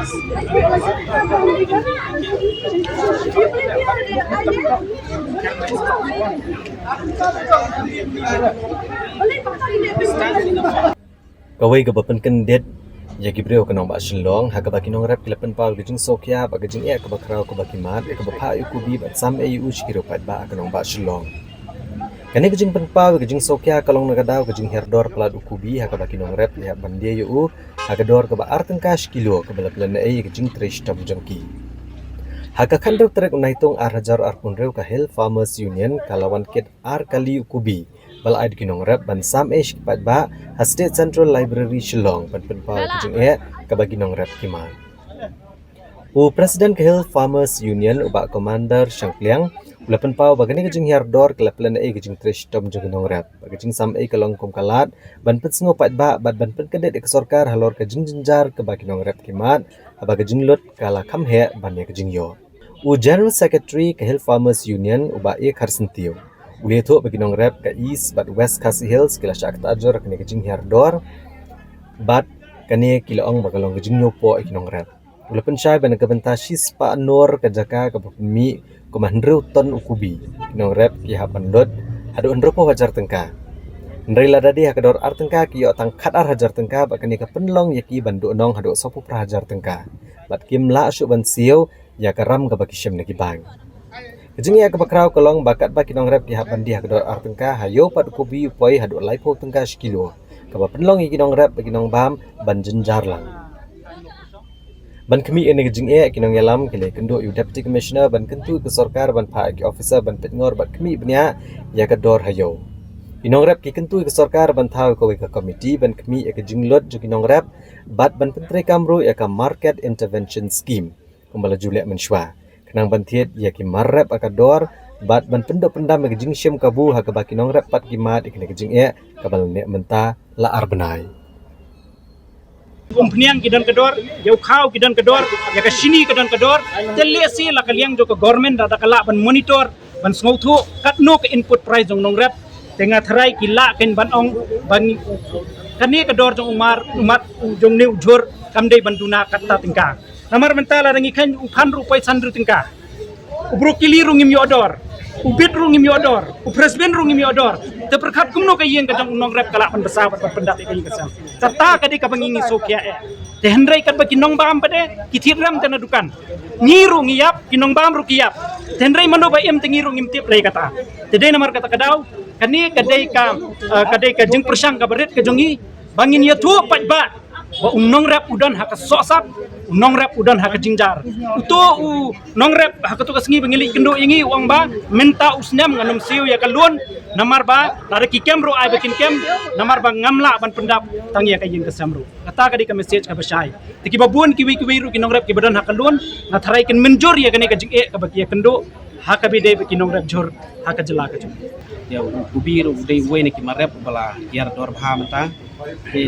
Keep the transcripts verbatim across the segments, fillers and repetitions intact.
Kawei kaba pynkyndit ïa ki briew ka nongbah Shillong ha kaba ki nongrep ki la pynpaw ka jingsngewkhia bad ka jingeh kaba khraw kaba ki mad ïa kaba phah ïa u Kubi bad sam ei ïa u sha ki riew paidbah ha ka nongbah Shillong. Kane ka jingpynpaw ïa ka jingsngewkhia ka long na ka daw ka jinghiar dor palat u Kubi ha kaba ki nongrep ki hap ban die ïa u ha ka dor kaba ar tyngka shi kilo kaba la pynlehnohei ïa ka jingtrei shitom jong ki. Ha ka khathynriew tarik u Naitung ar hajar arphew hynriew ka Hill Farmers Union ka la wan kit ar kali u Kubi ba la ai da ki nongrep ban sam ei sha ki paidbah ha State Central Library Shillong ban pynpaw ïa ka jingeh kaba ki nongrep ki mad. U President ka Hill Farmers Union u Bah Commander Shangpliang u la pynpaw ba kane ka jinghiar dor ka la pynlehnohei ka jingtrei shitom jong ki nongrep. Ba ka jingsam ei ka long kum ka lad ban pynsngew paidbah bad ban pynkyndit ïa ka sorkar halor ka jingjynjar kaba ki nongrep ki mad haba ka jinglut ka la kham heh ban ïa ka jingïoh. U General Secretary ka Hill Farmers Union u Bah A Kharsyntiew u la ïathuh ba ki nongrep ka East bad West Khasi Hills ki la shah ktah jur ha kane ka jinghiar dor bad kane ki la ong ba ka long ka jingñiewpoh ïa ki nongrep. U la pynshai ba na ka bynta shispah nor ka jaka kaba pynmih kumba hynriew ton u Kubi ki nongrep ki hap ban lut haduh hynriewphew hajar tyngka. Hynrei lada dei ha ka dor ar tyngka ki ïoh tang khatar hajar tyngka bad kane ka pynlong ïa ki ban duhnong haduh sawphew phra hajar tyngka. Bad kim lah shuh ban siew ïa ka ram kaba ki shim na ki bank. Ka jingeh kaba khraw ka long ba katba ki nongrep ki hap ban die ha ka dor ar tyngka ha ïew pat u Kubi u poi haduh laiphew tyngka shi kilo kaba pynlong ïa ki nongrep bad ki nongbam ban jynjar lang. Ban khmih ïa kane ka jingeh ki nongïalam ki la ïakynduh ïa u Deputy Commissioner ban kyntu ïa ka sorkar ban phah ïa ki officer ban peit ngor bad khmih bniah ïa ka dor ha ïew. Ki nongrep ki kyntu ïa ka sorkar ban thaw ïa kawei ka komiti ban khmih ïa ka jinglut jong ki nongrep bad ban pyntreikam ruh ïa ka Market Intervention Scheme kumba la ju leh mynshuwa khnang ban thied ïa ki mar rep ha ka dor bad ban pynduh pyndam ïa ka jingshim kabu ha kaba ki nongrep pat ki mad ïa kane ka jingeh kaba la neh mynta la ar bnai. Kum phniang ki don ka dor, ïa u khaw ki don ka dor, ïa ka shini ki don ka dor. Te lehse la ka liang jong ka government da ka lah ban monitor ban sngewthuh katno ka input price jong nongrep. Te nga tharai ki lah kein ban ong ba kane ka dor jong u mar, u mat, jong ne u jhur kam dei ban duna katta tyngka. Namar mynta lada ngi kheiñ u phan ruh u poi san hynriew tyngka. U brokoli ruh ngim ïoh dor. U bit ruh ngim ïoh dor. U french bean ruh ngim ïoh dor. Te pyrkhat kumno ka ïing ka jong u nongrep ka lah ban bsa bad ban pyndap ïa ka ïing ka sem. Kata ka dei kaba ngi ngi sngewkhia eh. Te hynrei katba ki nongbam pat de ki thied rem te na dukan. Ngi ruh ngi ïap, ki nongbam ruh ki ïap. Te hynrei mano ba im te ngi ruh ngim tip lei kata. Te dei namar kata ka daw kane ka dei ka, eh, ka dei ka jingpyrshang kaba rit ka jong ngi ba ngin ïathuh paidbah ba u nongrep u don ha ka sohsat, u nongrep u don ha ka jingjar. Uto u nongrep ha kato ka sngi ba ngi leit kynduh ïa ngi u ong ba mynta u snem ngan ym siew ïa ka loan namar ba lada ki kem ruh ai ba kin kem namar ba ngam lah ban pyndap tang ïa ka ïing ka sem ruh. Kata ka dei ka message kaba shai. Te kiba bun kiwei kiwei ruh ki nongrep kiba don ha ka loan nga tharai kin mynjur ïa kane ka jingeh kaba ki ïakynduh ha kaba dei ba ki nongrep jhur ha ka jylla ka jong. Ïa u Kubi ruh u dei uwei na ki mar rep uba la hiar dor bha mynta. Te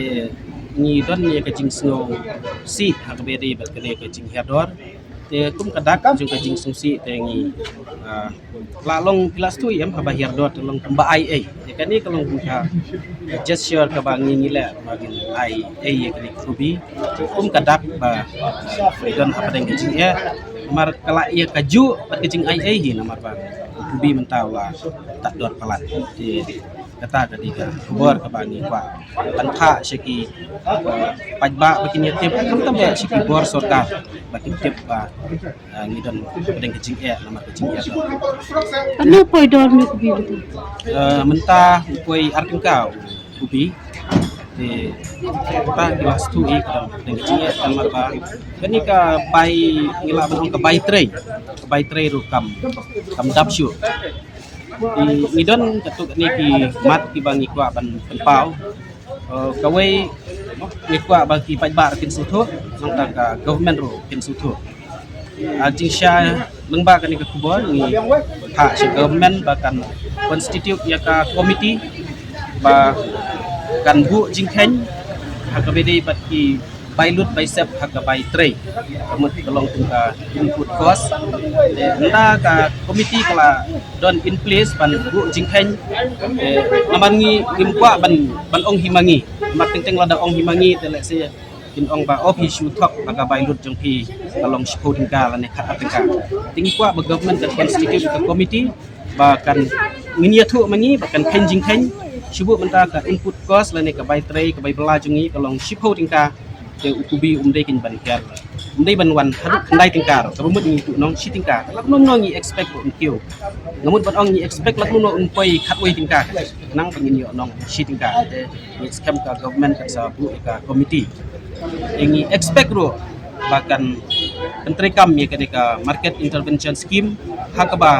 ngi don ïa ka jingsngewsih ha kaba dei bad kane ka jinghiar dor. Te kum ka dak jong ka jingsngewsih te ngi, ah, la long phi la sngewthuh em haba hiar dor te long kumba ai ei. Te kane ka long ka gesture kaba ngi ngi leh ba ngin ai ei ïa kane ka Kubi. Kum ka dak ba ngi don hapdeng ka jingeh. Namar ka la ïa kajuh bad ka jingai ei hi namar ba u Kubi mynta u la tad dor palat. Te kata ka dei ka khubor kaba ngi kwah ban phah sha ki, eh, paidbah ba kin ïa tip khamtam ba sha ki bor sorkar ba kin tip ba, eh, ngi don hapdeng ka jingeh namar ka jingeh. Katno poi dor u Kubi mynta? Eh, mynta u poi ar tyngka u Kubi. Te kata ngi la sngewthuh ïa ka don hapdeng ka jingeh namar ba kane ka bai ngi lah ban ong ka bai trei. Ka bai trei ruh kam, kam dap shuh. Ngi, ngi don katto katne ki mat kiba ngi kwah ban pynpaw. Eh, kawei ngi kwah ba ki paidbah ruh kin sngewthuh, nangta ka government ruh kin sngewthuh. Ah, jingshai lyngba kane ka khubor ngi phah sha government ba kan constitute ïa ka committee ba kan buh jingkheiñ ha kaba dei bad ki bai lut bai sep ha ka bai trei. Ka mut ka long kum ka input cost. Te ynda ka committee ka la don in place ban buh jingkheiñ. Te namar ngi ngim kwah ban, ban ong hi ma ngi. Namar teng teng lada ong hi ma ngi te lehse Kin ong ba, o phi shu thok ba ka bai lut jong phi ka long shiphew tyngka lane khat ar tyngka. Te ngi kwah ba government kan constitute ka committee ba kan, ngin ïathuh ma ngi ba kan kheiñ jingkheiñ. Shu buh mynta ka input cost lane ka bai trei, ka bai bylla jong ngi ka long shiphew tyngka. Te u kubi um dei kin ban ker, um dei ban wan haduh khyndai tyngka ruh. Kaba mut ngi tuh nong shi tyngka. Lak nong ngi expect ruh um kiew. Nga mut ban ong ngi expect lak nong um poi khatwei tyngka. Nang ba ngin ïoh nong shi tyngka. Te ngi skhem ka government kan sa buh ïa ka committee. Te ngi expect ruh ba kan pyntreikam ïa kane ka market intervention scheme ha kaba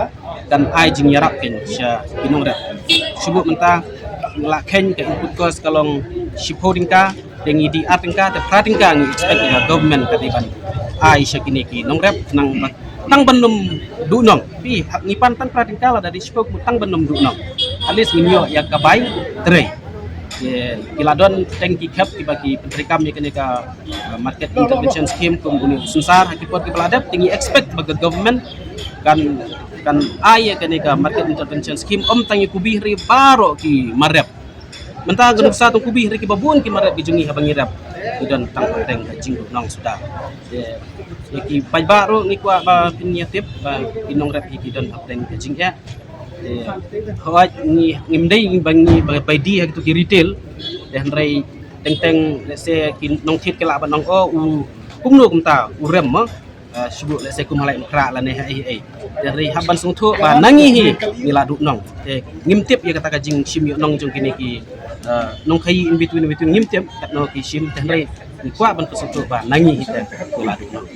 kan ai jingïarap kein sha ki nongrep. Shu buh mynta la kheiñ ka input cost ka long shiphew tyngka, te ngi dih ar tyngka, te phra tyngka ngi expect ïa government ka dei ban ai sha kine ki nongrep nang ba tang ban ym duh nong. Phi, ha, ngi pan tang phra tyngka lada dei shiphew, tang ban ym duh nong. At least ngin ïoh ïa ka bai trei. Ki, ki la don teng ki khep kiba ki pyntreikam ïa kane ka, uh, market intervention scheme kum une u synsar ha ki por kiba la dep. Te ngi expect ba ka government kan, kan ai ïa kane ka market intervention scheme ym tang ïa kubi hynrei baroh ki marep. Mynta ka nuksa tang kubi hynrei kiba bun ki marep ki jong ngi haba ngi rep ki don tang hapdeng ka jingduh nong suda. Te ïa ki paidbah ruh ngi kwah ba kin ïa tip ba ki nongrep hi ki don hapdeng ka jingeh. Te hooid ngi, ngim dei ba ngi ba, ba die ha kitu ki retail. Te hynrei teng teng, let's say, ki nongthied ki lah ban ong, o, u kumno kumta u rem mo. Uh, shu buh, let's say, kum ha Laitumkhrah lane ha ei ei. Te hynrei hap ban sngewthuh ba na ngi hi ngi la duh nong. Te ngim tip ïa kata ka jingshim ïoh nong jong kine ki, uh, nongkhaïi in between, in between ngim tip katno ki shim. Te hynrei ngi kwah ban pynsngewthuh ba na ngi hi te ngi la duh nong.